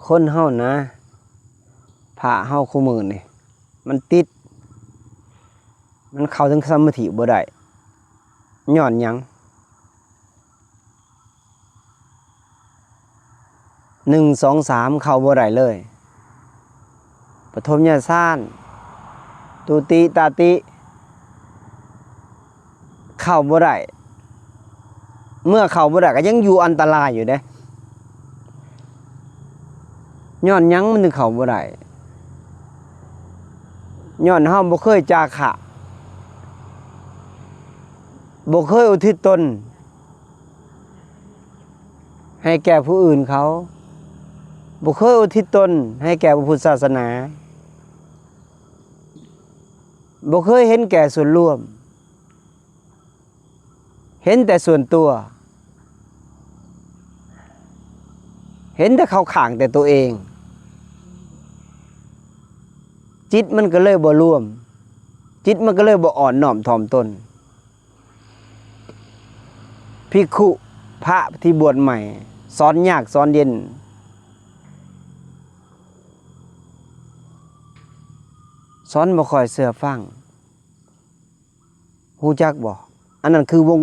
ຄົນເຮົານະ ພະເຮົາຄູ່ມື້ນີ້ ມັນຕິດ ມັນເຂົ້າເຖິງສະມາທິບໍ່ໄດ້ ຍ້ອນຫຍັງ? ໜຶ່ງ ສອງ ສາມ ເຂົ້າບໍ່ໄດ້ເລີຍ. ປະຖົມຍະສານ ຕຸຕິ ຕະຕິ ເຂົ້າບໍ່ໄດ້. ເມື່ອເຂົ້າບໍ່ໄດ້ກໍຍັງຢູ່ອັນຕະລາຍຢູ່ເດ້. ຍ້ອນຫຍັງມັນເຖິງເຂົ້າບໍ່ໄດ້? ຍ້ອນເຮົາບໍ່ເຄີຍຈາຄະ ບໍ່ເຄີຍອຸທິດຕົນ ໃຫ້ແກ່ຜູ້ອື່ນເຂົາ, ບໍ່ເຄີຍອຸທິດຕົນໃຫ້ແກ່ພະພຸດທະສາສະໜາ, ບໍ່ເຄີຍເຫັນແກ່ສ່ວນລວມ, ເຫັນແຕ່ສ່ວນຕົວ, ເຫັນແຕ່ເຂົ້າຂ້າງແຕ່ຕົວເອງ, ຈິດມັນກໍເລີຍບໍ່ລວມ, ຈິດມັນກໍເລີຍບໍ່ອ່ອນນ້ອມຖ່ອມຕົນ. ພິກຂຸ ພະທີ່ບວດໃໝ່ ສອນຍາກສອນເຢັນ ສອນບໍ່ຄ່ອຍເຊື່ອຟັງ. ຮູ້ຈັກບໍ່? ອັນນັ້ນຄືວົງ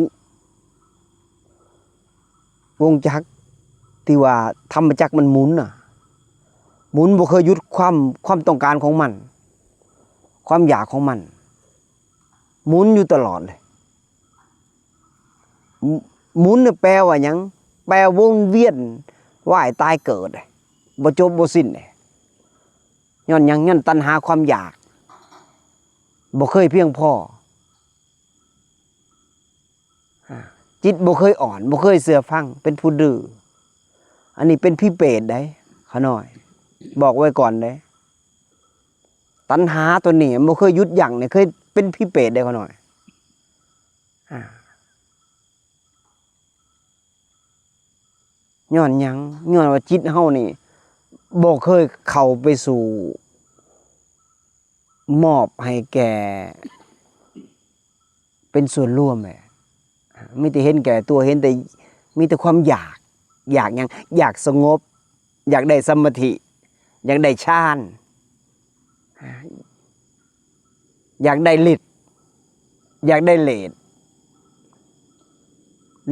ວົງຈັກທີ່ວ່າທຳມະຈັກມັນໝູນນະ, ໝູນບໍ່ເຄີຍຢຸດຄວາມ ຄວາມຕ້ອງການຂອງມັນ, ຄວາມຢາກຂອງມັນ ໝູນຢູ່ຕະຫຼອດເລີຍ. ໝູນນີ້ແປວ່າຫຍັງ? ແປວົນວຽນວ່າຍຕາຍເກີດ ບໍ່ຈົບບໍ່ສິ້ນ. ຍ້ອນຫຍັງ? ຍ້ອນຕັນຫາຄວາມຢາກບໍ່ເຄີຍພຽງພໍ. ອາ ຈິດບໍ່ເຄີຍອ່ອນ, ບໍ່ເຄີຍເຊື່ອຟັງ, ເປັນຜູ້ດື້. ອັນນີ້ເປັນຜີເປດໃດຂ້ານ້ອຍ, ບອກໄວ້ກ່ອນເດ້. ຕັນຫາຕົວນີ້ມັນບໍ່ເຄີຍຢຸດຢັ້ງເດ້, ເຄີຍເປັນຜີເປດໃດຂ້ານ້ອຍ. ອາ ຍ້ອນຫຍັງ? ຍ້ອນວ່າຈິດເຮົານີ້ບໍ່ເຄີຍເຂົ້າໄປສູ່ ມອບໃຫ້ແກ່ ເປັນສ່ວນລວມແຫຼະ, ມີແຕ່ເຫັນແກ່ຕົວ, ເຫັນແຕ່ ມີແຕ່ຄວາມຢາກ. ຢາກຫຍັງ? ຢາກສະຫງົບ, ຢາກໄດ້ສະມາທິ, ຢາກໄດ້ฌານ, ຢາກໄດ້ລິດ, ຢາກໄດ້ເລດ,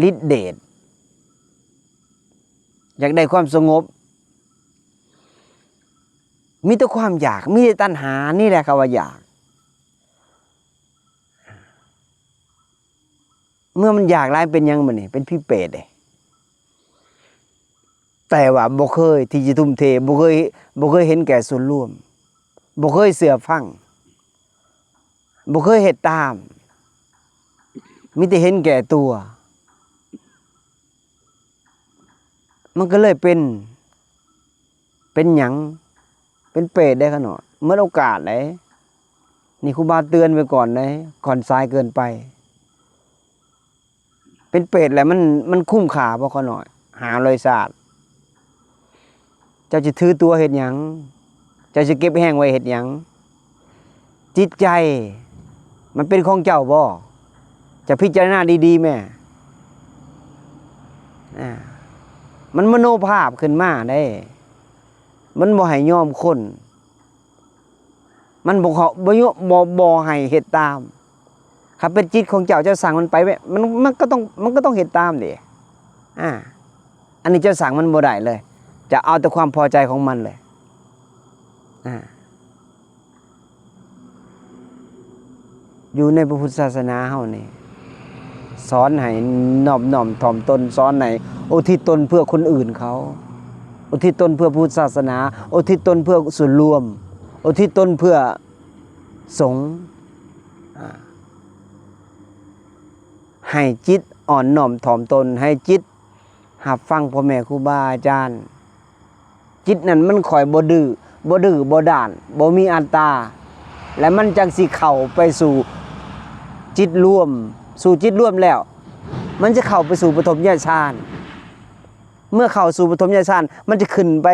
ລິດເດດ, ຢາກໄດ້ຄວາມສະຫງົບ. ມີແຕ່ຄວາມຢາກ, ມີແຕ່ຕັນຫາ, ນີ້ແຫຼະເຂົາວ່າຢາກ. ເມື່ອມັນຢາກຫຼາຍເປັນຫຍັງບັດນີ້? ເປັນຜີເປດເດ້. ແຕ່ວ່າບໍ່ເຄີຍທີ່ຈະທຸ່ມເທ, ບໍ່ເຄີຍ ບໍ່ເຄີຍເຫັນແກ່ສ່ວນລວມ, ບໍ່ເຄີຍເຊື່ອຟັງ, ບໍ່ເຄີຍເຮັດຕາມ, ມີແຕ່ເຫັນແກ່ຕົວ. ມັນກໍເລີຍເປັນ ເປັນຫຍັງ? ເປັນເປດເດ້ຂ້ານ້ອຍ, ໝົດໂອກາດເດ້. ນີ້ຄູບາເຕືອນໄວ້ກ່ອນເດ້, ກ່ອນສາຍເກີນໄປ. ເປັນເປດແລ້ວມັນ ມັນຄຸ້ມຄ່າບໍ່ຂ້ານ້ອຍ? ຫ້າຮ້ອຍຊາດ. ເຈົ້າຈະຖືຕົວເຮັດຫຍັງ? ເຈົ້າຈະເກັບແຮງໄວ້ເຮັດຫຍັງ? ຈິດໃຈມັນເປັນຂອງເຈົ້າບໍ່? ເຈົ້າພິຈາລະນາດີໆແມ້. ອາ ມັນມະໂນພາບຂຶ້ນມາເດ້, ມັນບໍ່ໃຫ້ຍອມຄົນ, ມັນບໍ່ເຂົ້າ ບໍ່ຍ- ບໍ່ ບໍ່ໃຫ້ເຮັດຕາມ. ຄັນເປັນຈິດຂອງເຈົ້າ, ເຈົ້າສັ່ງມັນໄປແມ້, ມັນ ມັນກໍຕ້ອງ ມັນກໍຕ້ອງເຮັດຕາມເດ້. ອາ ອັນນີ້ເຈົ້າສັ່ງມັນບໍ່ໄດ້ເລີຍ, ຈະເອົາແຕ່ຄວາມພໍໃຈຂອງມັນເລີຍ. ອາ ຢູ່ໃນພະພຸດທະສາສະໜາເຮົານີ້ ສອນໃຫ້ນອບນ້ອມຖ່ອມຕົນ, ສອນໃຫ້ອຸທິດຕົນເພື່ອຄົນອື່ນເຂົາ, ອຸທິດຕົນເພື່ອພຸດທະສາສະໜາ, ອຸທິດຕົນເພື່ອສ່ວນລວມ, ອຸທິດຕົນເພື່ອສົງ. ອາ ໃຫ້ຈິດອ່ອນນ້ອມຖ່ອມຕົນ, ໃຫ້ຈິດຮັບຟັງພໍ່ແມ່ຄູບາອາຈານ. ຈິດນັ້ນມັນຄ່ອຍບໍ່ດື້ ບໍ່ດື້ບໍ່ດ້ານ ບໍ່ມີອັດຕາ ແລະ ມັນຈັ່ງຊິເຂົ້າໄປສູ່ຈິດລວມ, ສູ່ຈິດລວມແລ້ວ ມັນຈະເຂົ້າໄປສູ່ປະຖົມຍະຊານ. ເມື່ອເຂົ້າສູ່ປະຖົມຍະຊານ ມັນຈະຂຶ້ນໄປ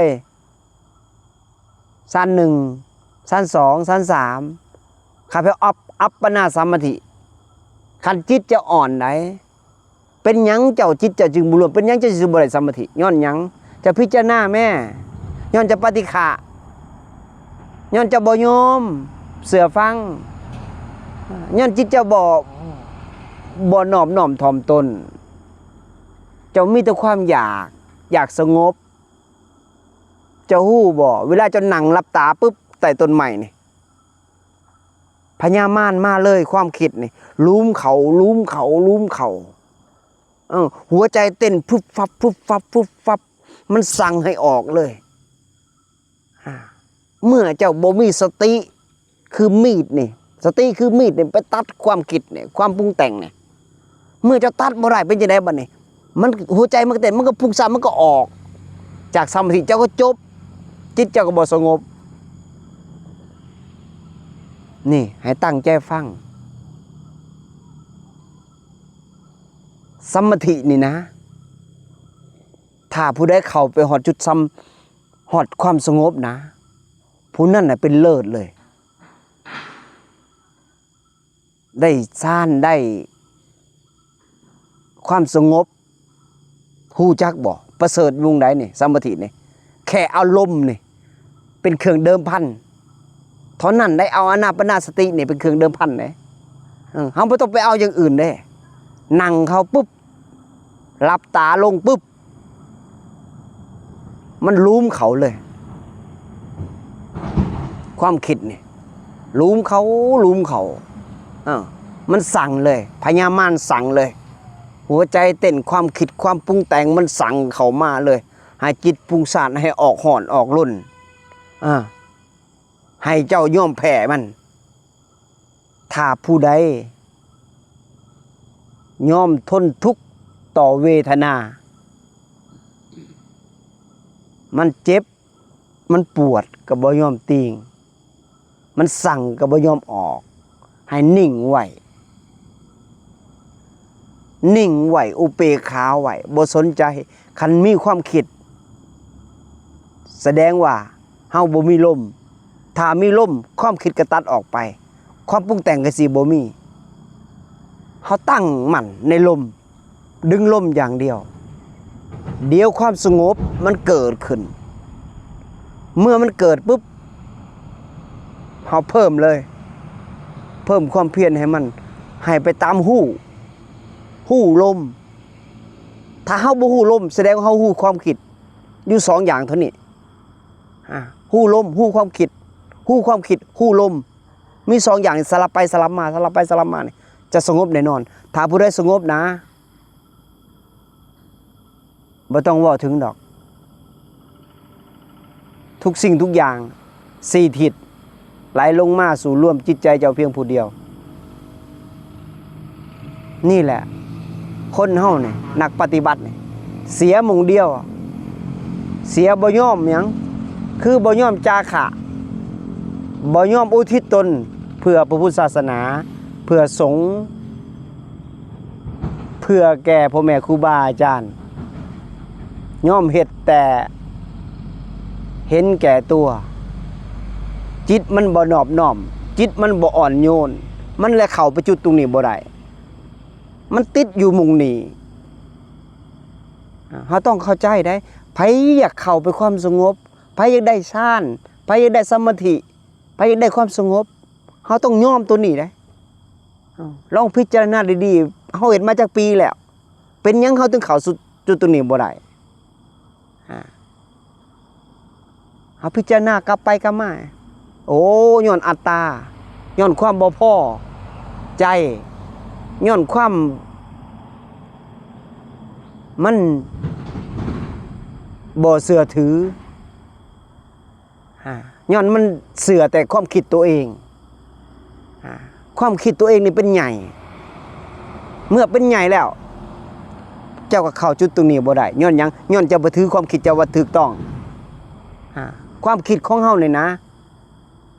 ຊານໜຶ່ງ, ຊານສອງ, ຊານສາມ, ເຂົ້າໄປອັບ ອັບປະນາສະມາທິ. ຄັນຈິດເຈົ້າອ່ອນໃດ ເປັນຫຍັງເຈົ້າ ຈິດເຈົ້າຈຶ່ງບໍ່ລວມ? ເປັນຫຍັງເຈົ້າຈຶ່ງບໍ່ໄດ້ສະມາທິ? ຍ້ອນຫຍັງ? ເຈົ້າພິຈາລະນາແມ້. ຍ້ອນເຈົ້າປະຕິຄະ, ຍ້ອນເຈົ້າບໍ່ຍອມເຊື່ອຟັງ, ຍ້ອນຈິດເຈົ້າບໍ່, ບໍ່ນອບນ້ອມຖ່ອມຕົນ. ເຈົ້າມີແຕ່ຄວາມຢາກ, ຢາກສະຫງົບ. ເຈົ້າຮູ້ບໍ່? ເວລາເຈົ້ານັ່ງຫຼັບຕາປຶບໃຕ້ຕົ້ນໄມ້ນີ້, ພະຍາມານມາເລີຍ, ຄວາມຄິດນີ້ ລຸມເຂົ້າ, ລຸມເຂົ້າ, ລຸມເຂົ້າ. ເອີ, ຫົວໃຈເຕັ້ນຟຶບຟັບ, ຟຶບຟັບ, ຟຶບຟັບ, ມັນສັ່ງໃຫ້ອອກເລີຍ. ອາ, ເມື່ອເຈົ້າບໍ່ມີສະຕິ ຄືມີດນີ້, ສະຕິຄືມີດນີ້ ໄປຕັດຄວາມຄິດນີ້, ຄວາມປຸງແຕ່ງນີ້. ເມື່ອເຈົ້າຕັດບໍ່ໄດ້ເປັນຈັ່ງໃດບັດນີ້? ມັນ, ຫົວໃຈມັນກໍເຕັ້ນ, ມັນກໍຟຸ້ງສ້ານ, ມັນກໍອອກຈາກສະມາທິ, ເຈົ້າກໍຈົບ, ຈິດເຈົ້າກໍບໍ່ສະຫງົບ. ນີ້ໃຫ້ຕັ້ງໃຈຟັງ. ສະມາທິນີ້ນະ, ຖ້າຜູ້ໃດເຂົ້າໄປຮອດຈຸດສຳ, ຮອດຄວາມສະຫງົບນະ, ຜູ້ນັ້ນນະເປັນເລີດເລີຍ. ໄດ້ຊານ, ໄດ້ຄວາມສະຫງົບ. ຮູ້ຈັກບໍ່? ປະເສີດວງໃດນີ້, ສະມາທິນີ້. ແຄ່ເອົາລົມນີ້ເປັນເຄື່ອງເດີມພັນເທົ່ານັ້ນໄດ໋, ເອົາອານາປານະສະຕິນີ້ເປັນເຄື່ອງເດີມພັນເດ້. ເອີ, ເຮົາບໍ່ຕ້ອງໄປເອົາຢ່າງອື່ນເດ້. ນັ່ງເຂົ້າປຶບ, ຫຼັບຕາລົງປຶບ, ມັນລຸມເຂົ້າເລີຍ. ຄວາມຄິດນີ້ ລຸມເຂົ້າ, ລຸມເຂົ້າ. ເອີ, ມັນສັ່ງເລີຍ, ພະຍາມານສັ່ງເລີຍ. ຫົວໃຈເຕັ້ນ, ຄວາມຄິດ, ຄວາມປຸງແຕ່ງ ມັນສັ່ງເຂົ້າມາເລີຍ. ໃຫ້ຈິດປຸ້ງສ້ານ, ໃຫ້ອອກຮ້ອນ, ອອກລົນ. ອາ, ໃຫ້ເຈົ້າຍອມແພ້ມັນ. ຖ້າຜູ້ໃດຍອມທົນທຸກຕໍ່ເວທະນາ, ມັນເຈັບ, ມັນປວດ ກໍບໍ່ຍອມຕີງ, ມັນສັ່ງ ກໍບໍ່ຍອມອອກ, ໃຫ້ນິ່ງໄວ້. ນິ່ງໄວ້, ອຸເບກຂາໄວ້, ບໍ່ສົນໃຈ. ຄັນມີຄວາມຄິດ ສະແດງວ່າເຮົາບໍ່ມີລົມ. ຖ້າມີລົມ, ຄວາມຄິດກໍຕັດອອກໄປ, ຄວາມປຸງແຕ່ງກໍຊິບໍ່ມີ. ເຮົາຕັ້ງໝັ້ນໃນລົມ, ດຶງລົມຢ່າງດຽວ. ດຽວຄວາມສະຫງົບມັນເກີດຂຶ້ນ. ເມື່ອມັນເກີດປຶບ, ເຮົາເພີ່ມເລີຍ, ເພີ່ມຄວາມພຽນໃຫ້ມັນ, ໃຫ້ໄປຕາມຮູ້, ຮູ້ລົມ. ຖ້າເຮົາບໍ່ຮູ້ລົມ, ສະແດງວ່າເຮົາຮູ້ຄວາມຄິດຢູ່ສອງຢ່າງເທົ່ານີ້. ອາ, ຮູ້ລົມ, ຮູ້ຄວາມຄິດ, ຮູ້ຄວາມຄິດ, ຮູ້ລົມ. ມີສອງຢ່າງນີ້ ສະຫຼັບໄປສະຫຼັບມາ, ສະຫຼັບໄປສະຫຼັບມານີ້ ຈະສະຫງົບແນ່ນອນ. ຖ້າຜູ້ໃດສະຫງົບນະ, ບໍ່ຕ້ອງເວົ້າເຖິງດອກ. ທຸກສິ່ງທຸກຢ່າງ ສີ່ທິດ ໄຫຼລົງມາສູ່ລວມຈິດໃຈເຈົ້າພຽງຜູ້ດຽວ. ນີ້ແຫຼະ ຄົນເຮົານີ້ ນັກປະຕິບັດນີ້ ເສຍໝ່ອງດຽວ, ເສຍບໍ່ຍອມຫຍັງ? ຄືບໍ່ຍອມຈາຄະ, ບໍ່ຍອມອຸທິດຕົນເພື່ອພະພຸດທະສາສະໜາ, ເພື່ອສົງ, ເພື່ອແກ່ພໍ່ແມ່ຄູບາອາຈານ. ຍອມເຮັດແຕ່ເຫັນແກ່ຕົວ, ຈິດມັນບໍ່ນອບນ້ອມ, ຈິດມັນບໍ່ອ່ອນໂຍນ, ມັນແລະເຂົ້າໄປຈຸດຕົງນີ້ບໍ່ໄດ້. ມັນຕິດຢູ່ໝ່ອງນີ້. ເຮົາຕ້ອງເຂົ້າໃຈໄດ໋, ໃຜຢາກເຂົ້າໄປຄວາມສະຫງົບ, ໃຜຢາກໄດ້ຊານ, ໃຜຢາກໄດ້ສະມາທິ, ໃຜຢາກໄດ້ຄວາມສະຫງົບ, ເຮົາຕ້ອງຍອມຕົວນີ້ເດ້. ລອງພິຈາລະນາດີໆ, ເຮົາເຮັດມາຈັກປີແລ້ວ? ເປັນຫຍັງເຮົາຈຶ່ງເຂົ້າສູ່ຈຸດຕົງນີ້ບໍ່ໄດ້? ອາ, ເຮົາພິຈາລະນາກັບໄປກັບມາ. ໂອ້, ຍ້ອນອັດຕາ, ຍ້ອນຄວາມບໍ່ພໍໃຈ, ຍ້ອນຄວາມມັນບໍ່ເຊື່ອຖື. ອາ, ຍ້ອນມັນເຊື່ອແຕ່ຄວາມຄິດຕົວເອງ. ອາ, ຄວາມຄິດຕົວເອງນີ້ເປັນໃຫຍ່. ເມື່ອເປັນໃຫຍ່ແລ້ວ, ເຈົ້າກໍເຂົ້າຈຸດຕົງນີ້ບໍ່ໄດ້. ຍ້ອນຫຍັງ? ຍ້ອນເຈົ້າໄປຖືຄວາມຄິດເຈົ້າວ່າຖືກຕ້ອງ. ອາ, ຄວາມຄິດຂອງເຮົານີ້ນະ,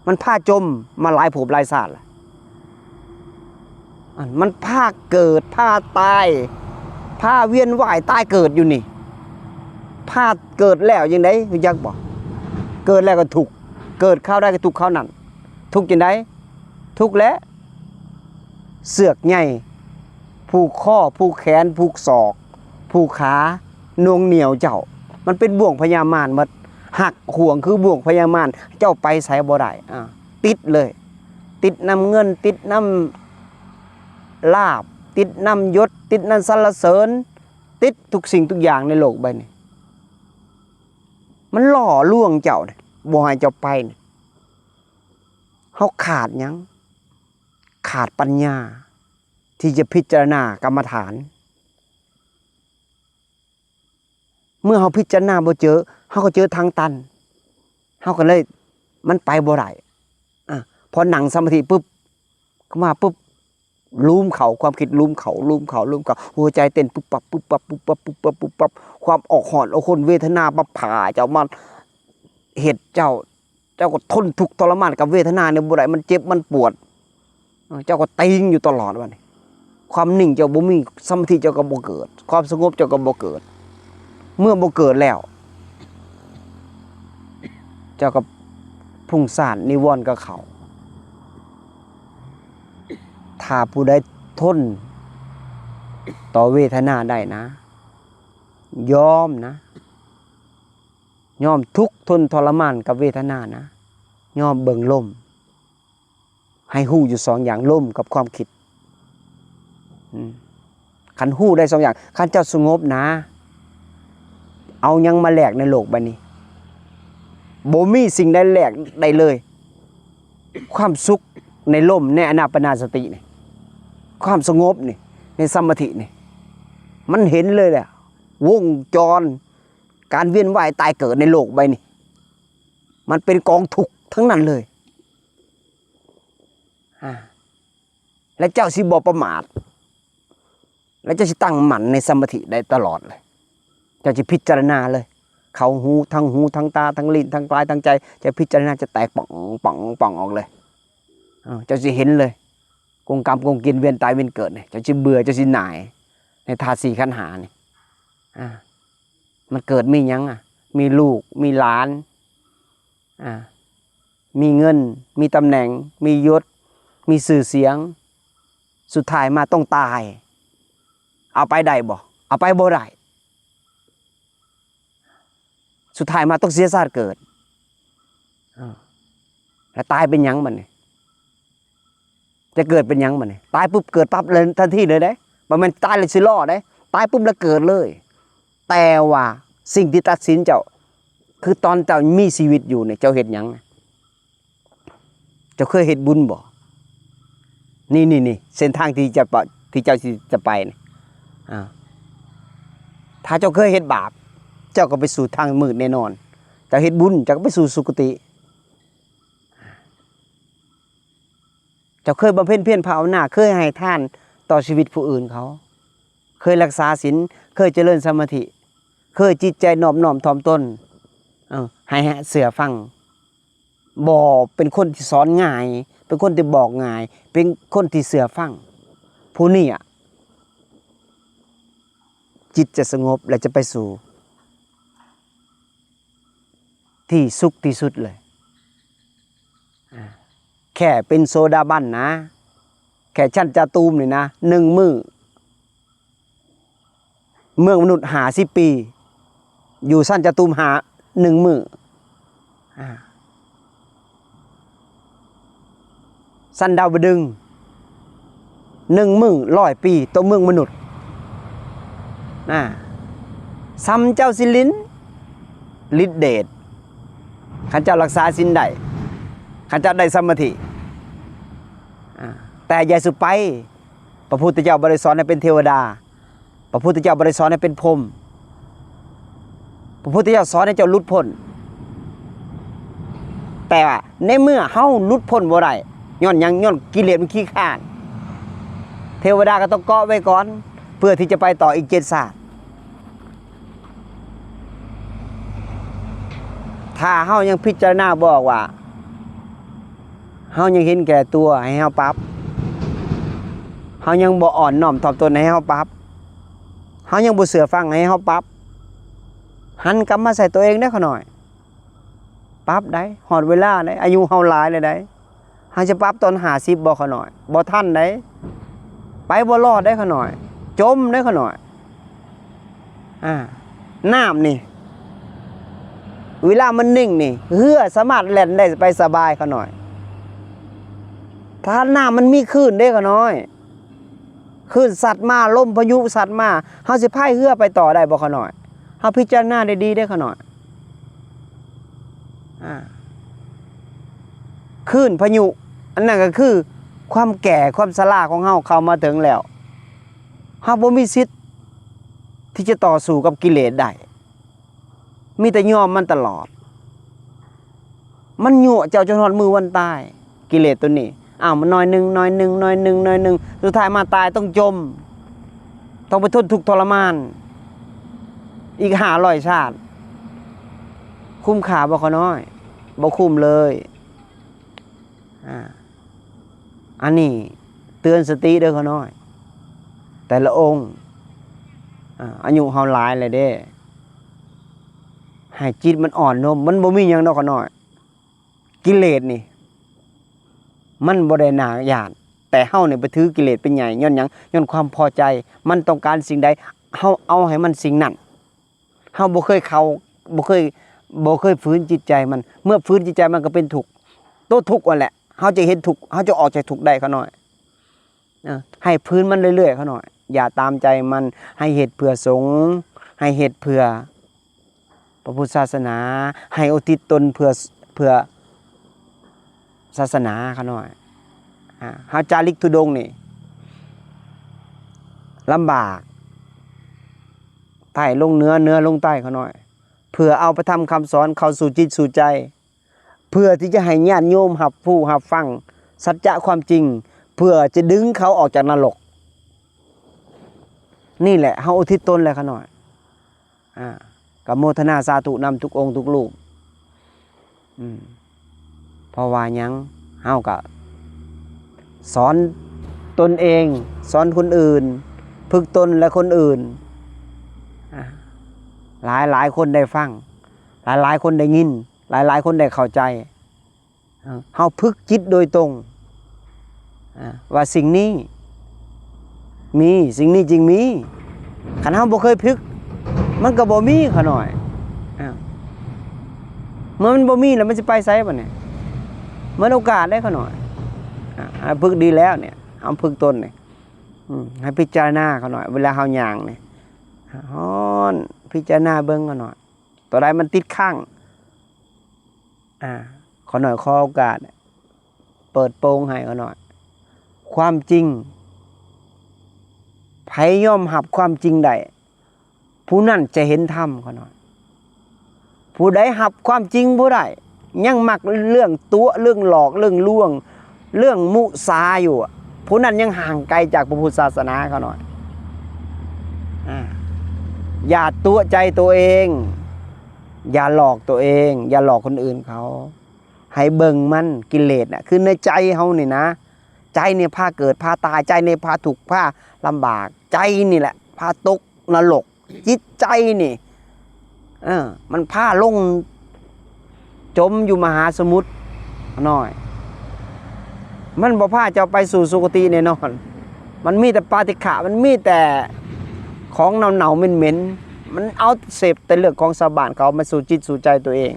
ມັນພາຈົມມາຫຼາຍພົບຫຼາຍຊາດລະ. ອັນມັນພາເກີດ, ພາຕາຍ, ພາວຽນວ່າຍຕາຍເກີດຢູ່ນີ້. ພາເກີດແລ້ວຈັ່ງໃດ ຮູ້ຈັກບໍ່? ເກີດແລ້ວກໍທຸກ, ເກີດຄາວໃດກໍທຸກຄາວນັ້ນ. ທຸກຈັ່ງໃດ? ທຸກແຫຼະ, ເຊືອກໃຍຜູກຄໍ, ຜູກແຂນ, ຜູກສອກ, ຜູກຂາ, ໜ່ວງໜ່ຽວເຈົ້າ. ມັນເປັນບ່ວງພະຍາມານໝົດ. ຫັກຫວງຄືບ່ວງພະຍາມານ ເຈົ້າໄປໃສບໍ່ໄດ້ ອາ ຕິດເລີຍ ຕິດນຳເງິນ ຕິດນຳລາບ ຕິດນຳຍົດ ຕິດນຳສັນລະເສີນ ຕິດທຸກສິ່ງທຸກຢ່າງໃນໂລກໃບນີ້ ມັນຫຼໍ່ລວງເຈົ້າ ບໍ່ໃຫ້ເຈົ້າໄປ. ເຮົາຂາດຫຍັງ? ຂາດປັນຍາທີ່ຈະພິຈາລະນາກຳມະຖານ. ເມື່ອເຮົາພິຈາລະນາບໍ່ເຈີ ເຮົາກໍເຈີທາງຕັນ ເຮົາກໍເລີຍ ມັນໄປບໍ່ໄດ້. ອາ ພໍນັ່ງສະມາທິປຶບ ເຂົ້າມາປຶບ ລູມເຂົ້າ ຄວາມຄິດລູມເຂົ້າ ລູມເຂົ້າ ລູມເຂົ້າ ຫົວໃຈເຕັ້ນປຶບປັບ ປຶບປັບ ປຶບປັບ ປຶບປັບ ປຶບປັບ ຄວາມອອກຮ້ອນອອກຮົນ ເວທະນາມາຜ່າເຈົ້າ ມາເຮັດເຈົ້າ ເຈົ້າກໍທົນທຸກທໍລະມານກັບເວທະນານີ້ບໍ່ໄດ້ ມັນເຈັບ ມັນປວດ ເຈົ້າກໍຕິງຢູ່ຕະຫຼອດບັດນີ້ ຄວາມນິ່ງເຈົ້າບໍ່ມີ ສະມາທິເຈົ້າກໍບໍ່ເກີດ ຄວາມສະຫງົບເຈົ້າກໍບໍ່ເກີດ. ເມື່ອບໍ່ເກີດແລ້ວ ເຈົ້າກໍພຸ້ງສ້ານນິວອນກໍເຂົ້າ. ຖ້າຜູ້ໃດທົນຕໍ່ເວທະນາໄດ້ນະ ຍອມນະ ຍອມທຸກທົນທໍລະມານກັບເວທະນານະ ຍອມເບິ່ງລົມ ໃຫ້ຮູ້ຢູ່ສອງຢ່າງ ລົມກັບຄວາມຄິດ. ອືມ ຄັນຮູ້ໄດ້ສອງຢ່າງ ຄັນເຈົ້າສະຫງົບນະ ເອົາຫຍັງມາແລກໃນໂລກໃບນີ້? ບໍ່ມີສິ່ງໃດແລກໄດ້ເລີຍ. ຄວາມສຸກໃນລົມ ໃນອານາປານາສະຕິນີ້ ຄວາມສະຫງົບນີ້ ໃນສະມາທິນີ້ ມັນເຫັນເລີຍແຫຼະ ວົງຈອນການວຽນວ່າຍຕາຍເກີດໃນໂລກໃບນີ້ ມັນເປັນກອງທຸກທັງນັ້ນເລີຍ. ອາ ແລະເຈົ້າຊິບໍ່ປະໝາດ ແລະເຈົ້າຊິຕັ້ງໝັ້ນໃນສະມາທິໄດ້ຕະຫຼອດເລີຍ. ເຈົ້າຊິພິຈາລະນາເລີຍ ເຂົ້າຫູ ທາງຫູ ທາງຕາ ທາງລີ້ນ ທາງກາຍ ທາງໃຈ ເຈົ້າພິຈາລະນາ ຈະແຕກປ່ອງ ປ່ອງ ປ່ອງອອກເລີຍ. ເອີ ເຈົ້າຊິເຫັນເລີຍ ກົງກຳກົງກິນ ວຽນຕາຍວຽນເກີດນີ້ ເຈົ້າຊິເບື່ອ ເຈົ້າຊິໜ່າຍໃນທາດສີ່ຂັນຫ້ານີ້. ອາ ມັນເກີດມີຫຍັງອະ? ມີລູກ ມີຫຼານ ອາ ມີເງິນ ມີຕຳແໜ່ງ ມີຍົດ ມີຊື່ສຽງ ສຸດທ້າຍມາຕ້ອງຕາຍ. ເອົາໄປໄດ້ບໍ່? ເອົາໄປບໍ່ໄດ້. ສຸດທ້າຍມາຕ້ອງເສຍຊາດເກີດ. ເອີ ແລ້ວຕາຍເປັນຫຍັງບັດນີ້? ຈະເກີດເປັນຫຍັງບັດນີ້? ຕາຍປຶບເກີດປັບເລີຍ ທັນທີເລີຍເດ້. ບໍ່ແມ່ນຕາຍແລ້ວຊິລໍເດ້. ຕາຍປຶບແລ້ວເກີດເລີຍ. ແຕ່ວ່າສິ່ງທີ່ຕັດສິນເຈົ້າ ຄືຕອນເຈົ້າມີຊີວິດຢູ່ນີ້ ເຈົ້າເຮັດຫຍັງ? ເຈົ້າເຄີຍເຮັດບຸນບໍ່? ນີ້ໆໆ ເສັ້ນທາງທີ່ຈະປະ ທີ່ເຈົ້າຊິຈະໄປນີ້ ອາ ຖ້າເຈົ້າເຄີຍເຮັດບາບ ເຈົ້າກໍໄປສູ່ທາງມືດແນ່ນອນ. ເຈົ້າເຮັດບຸນ ເຈົ້າກໍໄປສູ່ສຸຄະຕິ. ເຈົ້າເຄີຍບຳເພັນພຽນພາວະນາ ເຄີຍໃຫ້ທານຕໍ່ຊີວິດຜູ້ອື່ນເຂົາ ເຄີຍລັກສາສິນ ເຄີຍຈະເລີນສະມາທິ ເຄີຍຈິດໃຈນອບນ້ອມຖ່ອມຕົນ ເອີ ໃຫ້ເຊື່ອຟັງ ບໍ່ເປັນຄົນທີ່ສອນງ່າຍ ເປັນຄົນທີ່ບອກງ່າຍ ເປັນຄົນທີ່ເຊື່ອຟັງ ຜູ້ນີ້ອະ ຈິດຈະສະຫງົບ ແລະ ຈະໄປສູ່ທີ່ສຸກທີ່ສຸດເລີຍ. ອາ ແຄ່ເປັນໂສດາບັນນະ ແຄ່ຊັ້ນຈະຕູມນີ້ນະ ໜຶ່ງມື້ ເມືອງມະນຸດຫ້າສິບປີ ຢູ່ຊັ້ນຈະຕູມຫ້າ ໜຶ່ງມື້ ອາ ຊັ້ນດາວດຶງ ໜຶ່ງມື້ຮ້ອຍປີຕໍ່ເມືອງມະນຸດ ນະ ສ່ຳເຈົ້າຊິຫຼິ້ນ ລິດເດດ ຄັນເຈົ້າລັກສາສິນໄດ້ ຄັນເຈົ້າໄດ້ສະມາທິ ອາ ແຕ່ຢ່າສູ່ໄປ ພະພຸດທະເຈົ້າບໍ່ໄດ້ສອນໃຫ້ເປັນເທວະດາ ພະພຸດທະເຈົ້າບໍ່ໄດ້ສອນໃຫ້ເປັນພົມ ພະພຸດທະເຈົ້າສອນໃຫ້ເຈົ້າຫຼຸດພົ້ນ. ແຕ່ວ່າໃນເມື່ອເຮົາຫຼຸດພົ້ນບໍ່ໄດ້ ຍ້ອນຫຍັງ? ຍ້ອນກິເລດມັນຂີ້ຄ້ານ ເທວະດາກໍຕ້ອງເກາະໄວ້ກ່ອນ ເພື່ອທີ່ຈະໄປຕໍ່ອີກເຈັດຊາດ. ຖ້າເຮົາຍັງພິຈາລະນາບໍ່ອອກວ່າ ເຮົາຍັງເຫັນແກ່ຕົວ ໃຫ້ເຮົາປັບ ເຮົາຍັງບໍ່ອ່ອນນ້ອມຖ່ອມຕົນ ໃຫ້ເຮົາປັບ ເຮົາຍັງບໍ່ເຊື່ອຟັງ ໃຫ້ເຮົາປັບ ຫັນກັບມາໃສ່ຕົວເອງເດີ້ ຂ້ານ້ອຍ. ປັບໄດ້ ຮອດເວລາໄດ້ ອາຍຸເຮົາຫຼາຍແລ້ວໄດ້ ເຮົາຈະປັບຕອນຫ້າສິບບໍ່ ຂ້ານ້ອຍ? ບໍ່ທັນໄດ້ ໄປບໍ່ລອດໄດ້ ຂ້ານ້ອຍ ຈົມໄດ້ ຂ້ານ້ອຍ. ອາ ນ້ຳນີ້ ເວລາມັນນິ່ງນີ້ ເຮືອສາມາດແລ່ນໄດ້ໄປສະບາຍຂະນ້ອຍ. ຖ້ານ້ຳມັນມີຄື້ນເດ້ຂະນ້ອຍ, ຄື້ນຊັດມາ, ລົມພາຍຸຊັດມາ, ເຮົາຊິພາຍເຮືອໄປຕໍ່ໄດ້ບໍ່ຂະນ້ອຍ? ເຮົາພິຈາລະນາໄດ້ດີເດ້ຂະນ້ອຍ. ອາ ຄື້ນພາຍຸ ອັນນັ້ນກໍຄືຄວາມແກ່ ຄວາມຊະລາຂອງເຮົາເຂົ້າມາເຖິງແລ້ວ. ເຮົາບໍ່ມີສິດທີ່ຈະຕໍ່ສູ້ກັບກິເລດໄດ້. ມີແຕ່ຍອມມັນຕະຫຼອດ. ມັນຍົວະເຈົ້າຈົນຮອດມື້ວັນຕາຍ, ກິເລດໂຕນີ້. ອ້າວ ມັນໜ້ອຍໜຶ່ງ, ໜ້ອຍໜຶ່ງ, ໜ້ອຍໜຶ່ງ, ໜ້ອຍໜຶ່ງ, ສຸດທ້າຍມາຕາຍຕ້ອງຈົ່ມ, ຕ້ອງໄປທົນທຸກທໍລະມານອີກຫ້າຮ້ອຍຊາດ. ຄຸ້ມຄ່າບໍ່ຂະນ້ອຍ? ບໍ່ຄຸ້ມເລີຍ. ອາ ອັນນີ້ເຕືອນສະຕິເດີຂະນ້ອຍ, ແຕ່ລະອົງ. ອາ ອາຍຸເຮົາຫຼາຍແລ້ວເດ້, ໃຫ້ຈິດມັນອ່ອນໂນ້ມ. ມັນບໍ່ມີຫຍັງດອກຂະນ້ອຍ, ກິເລດນີ້ມັນບໍ່ໄດ້ໜ້າຢ້ານ, ແຕ່ເຮົານີ້ໄປຖືກິເລດເປັນໃຫຍ່. ຍ້ອນຫຍັງ? ຍ້ອນຄວາມພໍໃຈ. ມັນຕ້ອງການສິ່ງໃດ ເຮົາເອົາໃຫ້ມັນສິ່ງນັ້ນ. ເຮົາບໍ່ເຄີຍເຂົ້າ ບໍ່ເຄີຍ ບໍ່ເຄີຍຝືນຈິດໃຈມັນ. ເມື່ອຝືນຈິດໃຈມັນກໍເປັນທຸກ. ໂຕທຸກນັ້ນແຫຼະ ເຮົາຈະເຫັນທຸກ, ເຮົາຈະອອກຈາກທຸກໄດ້ຂະນ້ອຍ. ເອີ ໃຫ້ຝືນມັນເລື້ອຍໆຂະນ້ອຍ, ຢ່າຕາມໃຈມັນ. ໃຫ້ເຮັດເພື່ອສົງ, ໃຫ້ເຮັດເພື່ອພະພຸດທະສາສະໜາ, ໃຫ້ອຸທິດຕົນເພື່ອ ເພື່ອ ສາສະໜາຂະນ້ອຍ. ອາ ເຮົາຈາລິກທຸດົງນີ້ລຳບາກ, ໃຕ້ລົງເໜືອ, ເໜືອລົງໃຕ້ຂະນ້ອຍ, ເພື່ອເອົາພະທຳຄຳສອນເຂົ້າສູ່ຈິດສູ່ໃຈ, ເພື່ອທີ່ຈະໃຫ້ຍາດໂຍມຮັບຮູ້ຮັບຟັງສັດຈະຄວາມຈິງ, ເພື່ອຈະດຶງເຂົາອອກຈາກນະລົກ. ນີ້ແຫຼະ ເຮົາອຸທິດຕົນແລ້ວຂະນ້ອຍ. ອາ ກໍໂມທະນາສາທຸນຳທຸກອົງທຸກຮູບ. ອືມ ເພາະວ່າຫຍັງ? ເຮົາກໍສອນຕົນເອງ, ສອນຄົນອື່ນ, ຝຶກຕົນແລະຄົນອື່ນ. ອາ ຫຼາຍໆຄົນໄດ້ຟັງ, ຫຼາຍໆຄົນໄດ້ຍິນ, ຫຼາຍໆຄົນໄດ້ເຂົ້າໃຈ. ເຮົາຝຶກຈິດໂດຍຕົງ ອາ ວ່າສິ່ງນີ້ມີ, ສິ່ງນີ້ຈຶ່ງມີ. ຄັນເຮົາບໍ່ເຄີຍຝຶກ ມັນກໍບໍ່ມີຂະນ້ອຍ. ອາ ເມື່ອມັນບໍ່ມີແລ້ວ ມັນຊິໄປໃສບາດນີ້? ໝົດໂອກາດເດ້ຂະນ້ອຍ. ອາ ເຮົາຝຶກດີແລ້ວນີ້, ເຮົາຝຶກຕົນນີ້, ອືມ ໃຫ້ພິຈາລະນາຂະນ້ອຍ ເວລາເຮົາຍ່າງນີ້. ຮ້ອນ, ພິຈາລະນາເບິ່ງຂະນ້ອຍ, ຕົວໃດມັນຕິດຄ້າງ. ອາ ຂະນ້ອຍຂໍໂອກາດເປີດໂປງໃຫ້ຂະນ້ອຍ. ຄວາມຈິງ, ໃຜຍອມຮັບຄວາມຈິງໄດ້ ຜູ້ນັ້ນຈະເຫັນທຳຂະນ້ອຍ. ຜູ້ໃດຮັບຄວາມຈິງບໍ່ໄດ້ ຍັງມັກເລື່ອງຕົວະ, ເລື່ອງຫຼອກ, ເລື່ອງລວງ, ເລື່ອງມຸສາຢູ່, ຜູ້ນັ້ນຍັງຫ່າງໄກຈາກພະພຸດທະສາສະໜາຂະນ້ອຍ. ອາ ຢ່າຕົວະໃຈໂຕເອງ, ຢ່າຫຼອກໂຕເອງ, ຢ່າຫຼອກຄົນອື່ນເຂົາ. ໃຫ້ເບິ່ງມັນ, ກິເລດນະ ຄືໃນໃຈເຮົານີ້ນະ. ໃຈນີ້ພາເກີດພາຕາຍ, ໃຈນີ້ພາທຸກພາລຳບາກ, ໃຈນີ້ແຫຼະພາຕົກນະລົກ. ຈິດໃຈນີ້ ເອີ ມັນພາລົງຈົມຢູ່ມະຫາສະໝຸດນ້ອຍ, ມັນບໍ່ພາເຈົ້າໄປສູ່ສຸຄະຕິແນ່ນອນ. ມັນມີແຕ່ປາຕິກະ, ມັນມີແຕ່ຂອງເນົ່າໆເໝັນໆ, ມັນເອົາເສບແຕ່ເລື່ອງຂອງຊາວບ້ານເຂົາມາສູ່ຈິດສູ່ໃຈຕົວເອງ.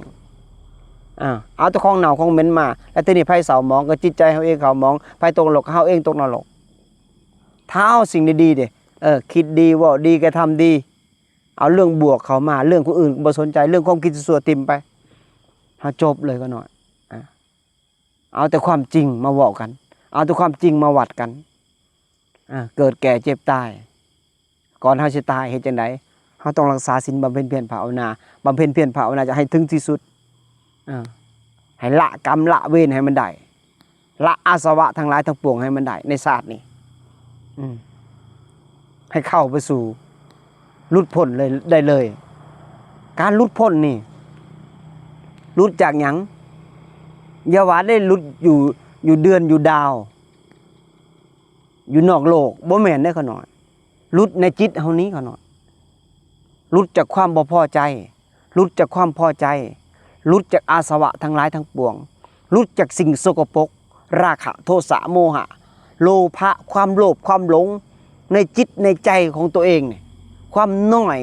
ອາ ເອົາແຕ່ຂອງເນົ່າຂອງເໝັນມາ, ແລ້ວທີນີ້ໃຜເສົ້າໝອງ? ກໍຈິດໃຈເຮົາເອງເຂົາໝອງ. ໃຜຕົກນະລົກ? ເຮົາເອງຕົກນະລົກ. ຖ້າເອົາສິ່ງດີໆເດ້, ເອີ ຄິດດີ, ເວົ້າດີ, ກະທຳດີ, ເອົາເລື່ອງບວກເຂົ້າມາ, ເລື່ອງຄົນອື່ນບໍ່ສົນໃຈ, ເລື່ອງຄວາມຄິດຊົ່ວໆຖິ້ມໄປ, ເຮົາຈົບເລີຍຂະນ້ອຍ. ອາ ເອົາແຕ່ຄວາມຈິງມາເວົ້າກັນ, ເອົາແຕ່ຄວາມຈິງມາວັດກັນ. ອາ ເກີດແກ່ເຈັບຕາຍ, ກ່ອນເຮົາຊິຕາຍເຮັດຈັ່ງໃດ? ເຮົາຕ້ອງລັກສາສິນ, ບຳເພັນພຽນພາວະນາ, ບຳເພັນພຽນພາວະນາຈະໃຫ້ເຖິງທີ່ສຸດ. ເອີ ໃຫ້ລະກຳລະເວນໃຫ້ມັນໄດ້, ລະອາສະວະທັງຫຼາຍທັງປວງໃຫ້ມັນໄດ້ໃນຊາດນີ້. ອືມ ໃຫ້ເຂົ້າໄປສູ່ ຫຼຸດພົ້ນເລີຍ, ໄດ້ເລີຍ. ການຫຼຸດພົ້ນນີ້ ຫຼຸດຈາກຫຍັງ? ຢ່າວ່າໄດ້ຫຼຸດຢູ່, ຢູ່ເດືອນ, ຢູ່ດາວ, ຢູ່ນອກໂລກ, ບໍ່ແມ່ນເດ້ຂະນ້ອຍ. ຫຼຸດໃນຈິດເຮົານີ້ຂະນ້ອຍ. ຫຼຸດຈາກຄວາມບໍ່ພໍໃຈ, ຫຼຸດຈາກຄວາມພໍໃຈ, ຫຼຸດຈາກອາສະວະທັງຫຼາຍທັງປວງ, ຫຼຸດຈາກສິ່ງສົກກະປົກ, ລາຄະ, ໂທສະ, ໂມຫະ, ໂລພະ, ຄວາມໂລບ, ຄວາມຫຼົງໃນຈິດໃນໃຈຂອງຕົວເອງນີ້, ຄວາມນ້ອຍ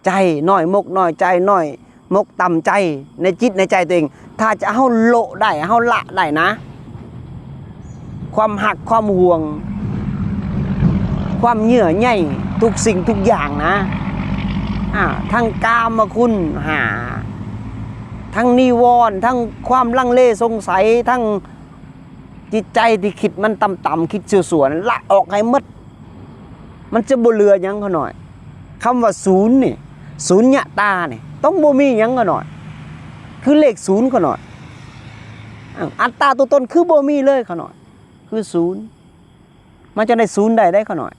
ໃຈ, ນ້ອຍມົກນ້ອຍໃຈ, ນ້ອຍ ໝົກຕ່ຳໃຈໃນຈິດໃນໃຈຕົວເອງ. ຖ້າຈະເຮົາໂລະໄດ້ ເຮົາລະໄດ້ນະ ຄວາມຮັກ ຄວາມຫວງ ຄວາມເຍື່ອໃຍ ທຸກສິ່ງທຸກຢ່າງນະ ອາ ທັງກາມະຄຸນຫ້າ ທັງນິວອນ ທັງຄວາມລັງເລສົງໄສ ທັງຈິດໃຈທີ່ຄິດມັນຕ່ຳໆ ຄິດຊົ່ວໆ ລະອອກໃຫ້ໝົດ. ມັນຈະບໍ່ເຫຼືອຫຍັງຂ້ານ້ອຍ. ຄຳວ່າສູນນີ້ ສູນຍະຕານີ້ ຕ້ອງບໍ່ມີຫຍັງຂ້ານ້ອຍ. ຄືເລກສູນຂ້ານ້ອຍ. ອັດຕາຕົວຕົນຄືບໍ່ມີເລີຍຂ້ານ້ອຍ. ຄືສູນ. ມັນຈະໄດ້ສູນໄດ້ໄດ໋ຂ້ານ້ອຍ.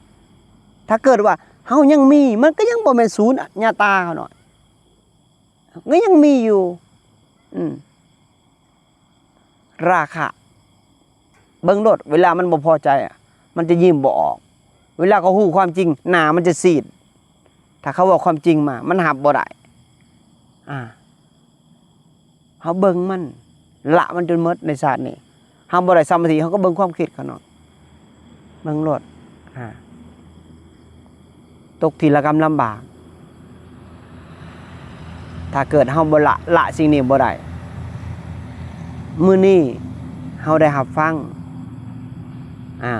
ຖ້າເກີດວ່າເຮົາຍັງມີ ມັນກໍຍັງບໍ່ແມ່ນສູນຍະຕາຂ້ານ້ອຍ. ກໍຍັງມີຢູ່. ອືມ ລາຄະ ເບິ່ງໂລດ ເວລາມັນບໍ່ພໍໃຈອະ ມັນຈະຍິ້ມບໍ່ອອກ. ເວລາເຂົາຮູ້ຄວາມຈິງ ໜ້າມັນຈະຊີດ. ຖ້າເຂົາເວົ້າຄວາມຈິງມາ ມັນຮັບບໍ່ໄດ້. ອາ ເຮົາເບິ່ງມັນ ລະມັນຈົນໝົດໃນຊາດນີ້. ເຮົາບໍ່ໄດ້ສະມາທິ ເຮົາກໍເບິ່ງຄວາມຄິດຂ້ານ້ອຍ. ເບິ່ງໂລດ ອາ ຕົກທີ່ລະກຳລຳບາກ. ຖ້າເກີດເຮົາບໍ່ລະ ລະສິ່ງນີ້ບໍ່ໄດ້ ມື້ນີ້ເຮົາໄດ້ຮັບຟັງ ອາ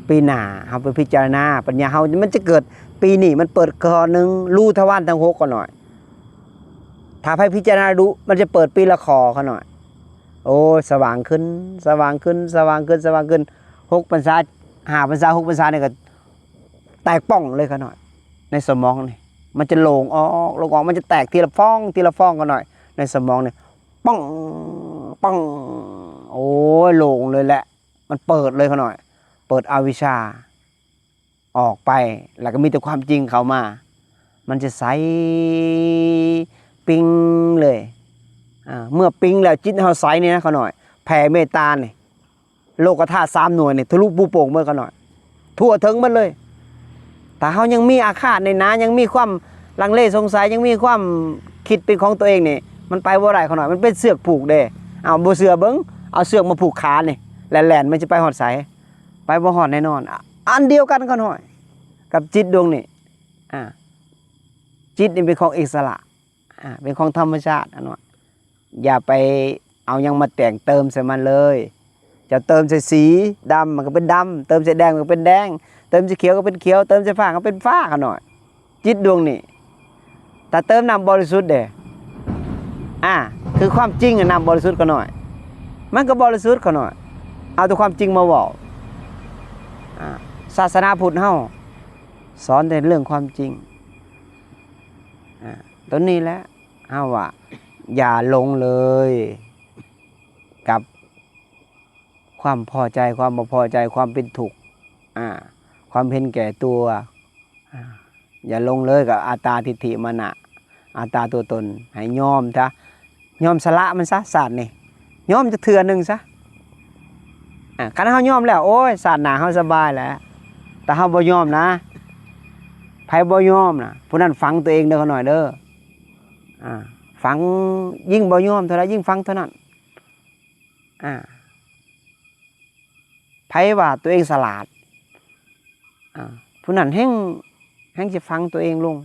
ປີໜ້າເຮົາໄປພິຈາລະນາ ປັນຍາເຮົາມັນຈະເກີດ. ປີນີ້ມັນເປີດຂໍ້ໜຶ່ງ ຮູທະວານທັງຫົກຂ້ານ້ອຍ. ຖ້າໃຜພິຈາລະນາດຸ ມັນຈະເປີດປີລະຂໍ້ຂ້ານ້ອຍ. ໂອ້ຍ ສະຫວ່າງຂຶ້ນ ສະຫວ່າງຂຶ້ນ ສະຫວ່າງຂຶ້ນ ສະຫວ່າງຂຶ້ນ. ຫົກພັນສາ ຫ້າພັນສາ ຫົກພັນສານີ້ກໍແຕກປ່ອງເລີຍຂ້ານ້ອຍ. ໃນສະໝອງນີ້ ມັນຈະໂລ່ງອອກ ໂລ່ງອອກ ມັນຈະແຕກທີລະຟອງ ທີລະຟອງຂ້ານ້ອຍ. ໃນສະໝອງນີ້ ປ່ອງ ປ່ອງ ໂອ້ຍ ໂລ່ງເລີຍແຫຼະ. ມັນເປີດເລີຍຂ້ານ້ອຍ. ເປີດອະວິຊາ ອອກໄປ ແລ້ວກໍມີແຕ່ຄວາມຈິງເຂົ້າມາ. ມັນຈະໃສປິງເລີຍ. ອາ ເມື່ອປິງແລ້ວ ຈິດເຮົາໃສນີ້ນະຂ້ານ້ອຍ ແຜ່ເມດຕານີ້ ໂລກະທາດສາມໜ່ວຍນີ້ ທະລຸປູໂປ່ງເໝິດຂ້ານ້ອຍ ທົ່ວເຖິງໝົດເລີຍ. ຖ້າເຮົາຍັງມີອາຄາດແໜ້ນໜາ ຍັງມີຄວາມລັງເລສົງໄສ ຍັງມີຄວາມຄິດເປັນຂອງຕົວເອງນີ້ ມັນໄປບໍ່ໄດ້ຂ້ານ້ອຍ. ມັນເປັນເຊືອກຜູກເດ້. ເອົາ ບໍ່ເຊື່ອເບິ່ງ ເອົາເຊືອກມາຜູກຂານີ້ ແລ່ນໆ ມັນຈະໄປຮອດໃສ? ໄປບໍ່ຮອດແນ່ນອນ. ອາ ອັນດຽວກັນຂ້ານ້ອຍ ກັບຈິດດວງນີ້. ອາ ຈິດນີ້ເປັນຂອງອິດສະຫຼະ ອາ ເປັນຂອງທຳມະຊາດ. ອັນວ່າ ຢ່າໄປເອົາຫຍັງມາແຕ່ງເຕີມໃສ່ມັນເລີຍ. ເຈົ້າເຕີມໃສ່ສີດຳ ມັນກໍເປັນດຳ, ເຕີມໃສ່ແດງ ມັນກໍເປັນແດງ, ເຕີມໃສ່ຂຽວກໍເປັນຂຽວ, ເຕີມໃສ່ຟ້າກໍເປັນຟ້າ. ຂ້ານ້ອຍ ຈິດດວງນີ້ ຖ້າເຕີມນ້ຳບໍລິສຸດເດ້ ອາ ຄືຄວາມຈິງ ອາ ນ້ຳບໍລິສຸດຂ້ານ້ອຍ ມັນກໍບໍລິສຸດ. ຂ້ານ້ອຍ ເອົາແຕ່ຄວາມຈິງມາເວົ້າ. ອາ ສາສະໜາພຸດເຮົາສອນແຕ່ເລື່ອງຄວາມຈິງ. ອາ ຕົວນີ້ແຫຼະ ເຮົາວ່າ ຢ່າຫຼົງເລີຍກັບຄວາມພໍໃຈ ຄວາມບໍ່ພໍໃຈ ຄວາມເປັນທຸກ ອາ ຄວາມເຫັນແກ່ຕົວ. ອາ ຢ່າຫຼົງເລີຍກັບອັດຕາທິດຖິມານະ ອັດຕາຕົວຕົນ. ໃຫ້ຍອມຊະ ຍອມສະຫຼະມັນຊະ ຊາດນີ້ ຍອມຈັກເທື່ອໜຶ່ງຊະ. ອາ ຄັນເຮົາຍອມແລ້ວ ໂອ້ຍ ຊາດໜ້າເຮົາສະບາຍແຫຼະ. ແຕ່ເຮົາບໍ່ຍອມນະ ໃຜບໍ່ຍອມນະ ຜູ້ນັ້ນຝັງຕົວເອງເດີ ຂ້ານ້ອຍເດີ. ອາ ຝັງ ຍິ່ງບໍ່ຍອມເທົ່າໃດ ຍິ່ງຝັງເທົ່ານັ້ນ. ອາ ໃຜວ່າຕົວເອງສະຫຼາດ ອາ ຜູ້ນັ້ນແຮ່ງ ແຮ່ງຈະຝັງຕົວເອງລົງ.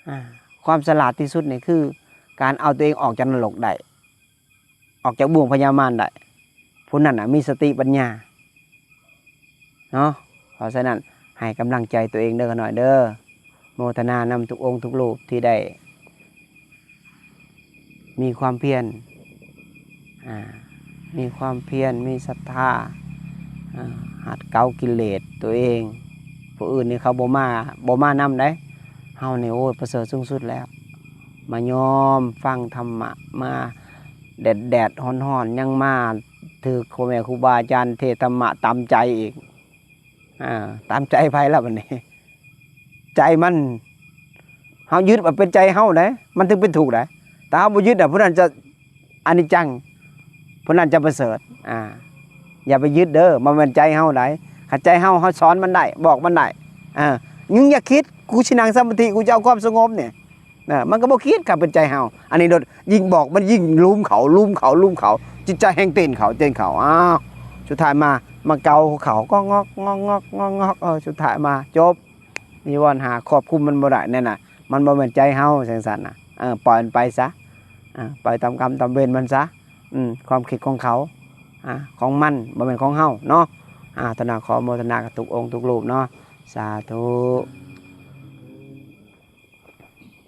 ອາ ຄວາມສະຫຼາດທີ່ສຸດນີ້ຄືການເອົາຕົວເອງອອກຈາກນະລົກໄດ້ ອອກຈາກບ່ວງພະຍາມານໄດ້ ຜູ້ນັ້ນນະມີສະຕິປັນຍາເນາະ. ເພາະສະນັ້ນ ໃຫ້ກຳລັງໃຈຕົວເອງເດີ ຂ້ານ້ອຍເດີ. ໂມທະນານຳທຸກອົງທຸກຮູບທີ່ໄດ້ມີຄວາມພຽນ ອາ ມີຄວາມພຽນ ມີສັດທາ ອາ ຂັດເກົາກິເລດຕົວເອງ. ຜູ້ອື່ນນີ້ເຂົາບໍ່ມາ ບໍ່ມານຳໃດ ເຮົານີ້ ໂອ້ຍ ປະເສີດສູງສຸດແລ້ວ. ມາຍອມຟັງທຳມະ ມາແດດໆ ຮ້ອນໆ ຍັງມາຖືກພໍ່ແມ່ຄູບາອາຈານເທດທຳມະຕາມໃຈອີກ. ອາ ຕາມໃຈໃຜລະບັດນີ້? ໃຈມັນ ເຮົາຍຶດວ່າເປັນໃຈເຮົາໃດ ມັນເຖິງເປັນທຸກໃດ. ຖ້າເຮົາບໍ່ຍຶດນະ ຜູ້ນັ້ນຈະອະນິດຈັງ ຜູ້ນັ້ນຈະປະເສີດ. ອາ ຢ່າໄປຍຶດເດີ ບໍ່ແມ່ນໃຈເຮົາໃດ. ຄັນໃຈເຮົາ ເຮົາສອນມັນໄດ້ ບອກມັນໄດ້. ເອີ ມຶງຢ່າຄິດ ກູຊິນັ່ງສະມາທິ ກູຈະເອົາຄວາມສະຫງົບນີ້ ນະ ມັນກໍບໍ່ຄິດ ຄັນເປັນໃຈເຮົາ. ອັນນີ້ໂດດ ຍິ່ງບອກມັນຍິ່ງລຸ່ມເຂົ້າ ລຸ່ມເຂົ້າ ລຸ່ມເຂົ້າ ຈິດໃຈແຮ່ງເຕັ້ນເຂົ້າ ເຕັ້ນເຂົ້າ. ອ້າວ ສຸດທ້າຍມາ ມາເກົາເຂົາ ງອກງອກ ງອກງອກ ງອກງອກ. ເອີ ສຸດທ້າຍມາຈົບ ນິວອນຫ້າຄວບຄຸມມັນບໍ່ໄດ້. ນັ້ນນະ ມັນບໍ່ແມ່ນໃຈເຮົາ ຈັ່ງຊັ້ນນະ. ເອີ ປ່ອຍມັນໄປຊະ ອາ ປ່ອຍຕາມກຳຕາມເວນມັນຊະ ອືມ ຄວາມຄິດຂອງເຂົາ ອາ ຂອງມັນ ບໍ່ແມ່ນຂອງເຮົາເນາະ ອາ ໂທນະ ຂໍໂມທະນາກັບທຸກອົງທຸກຮູບເນາະ ສາທຸ.